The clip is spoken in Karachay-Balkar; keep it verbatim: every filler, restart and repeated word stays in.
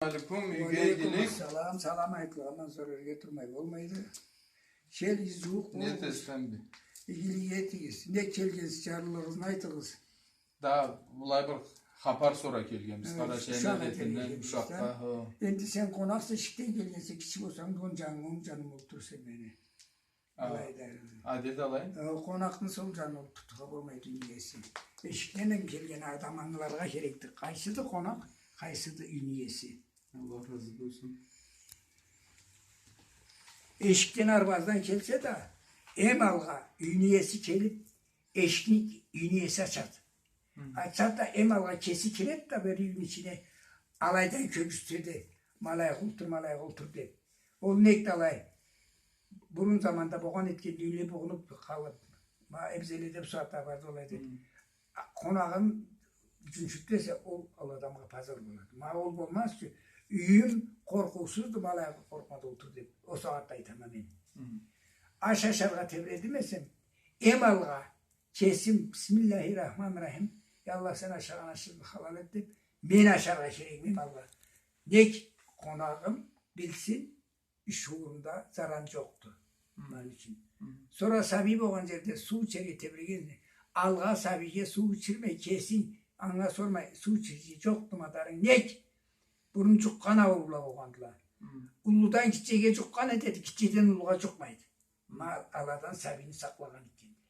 Алейкум, юйге игилик. Салам, салам айтылгъандан сора юйге турмай болмайды. Келигиз, жууукъ болугъуз. Не этесиз, Хамди? Игилик этигиз. Не келгенсиз, жарлылыгъызны айтыгъыз. Да былай бир хапар сора келгенбиз. Къарачайны ушакъгъа келгенбиз, ушакъгъа. Энди сен къонакъса, эшикден келгенсе, кичи болсанг да, онг жанынг, онг жанынг болуп тур сен мени. Алайды. Адет алай. Къонакъны сол жанын тутургъа болмайды, юйню иеси. Эшикден келген адам ангыларгъа керекди. Къайсыды къонакъ, къайсыды юйню иеси. Аллах разы болсун. Эшикден, арбаздан келсе да, эм алгъа юйню иеси келип, эшикни юйню иеси ачады. Ачады да, эм алгъа кеси кирет да, бир юйню ичине, алайдан кёргюзтеди. Ма алайгъа олтур, ма алайгъа олтур деп. Ол нек да алай, бурун заманда болгъан этген, юйле бугъунуп къалып, ма эбзеледе бусагъатда барды олай деп. Къонагъын жунчуртса, ол, ол адамгъа позор болады. Ма ол болмаз ючюн, юйюм къоркъуусузду, ма алайгъа къоркъма да олтур деп, ол сагъатда айтама мен. Аш ашаргъа тебредим эсем, эм алгъа кесим, бисмиллахир-рахманир-рахим, я Аллах, сен ашагъан ашыбызны халал эт деп, мен ашаргъа керегим эм алгъа. Нек, къонагъым билсин, иш уурунда заран жокъду. Ма аны ючюн. Сора сабий болгъан жерде суу ичерге тебреген, алгъа сабийге суу ичирмей, кесинг анга сормай, суу ичирчи жокъду мадарынг. Нек? Бурун жукъгъан ауруула болгъандыла. Уллудан гитчеге жукъгъан этеди, гитчеден уллугъа жукъмайды. Ма аладан сабийни сакълагъан этгенди.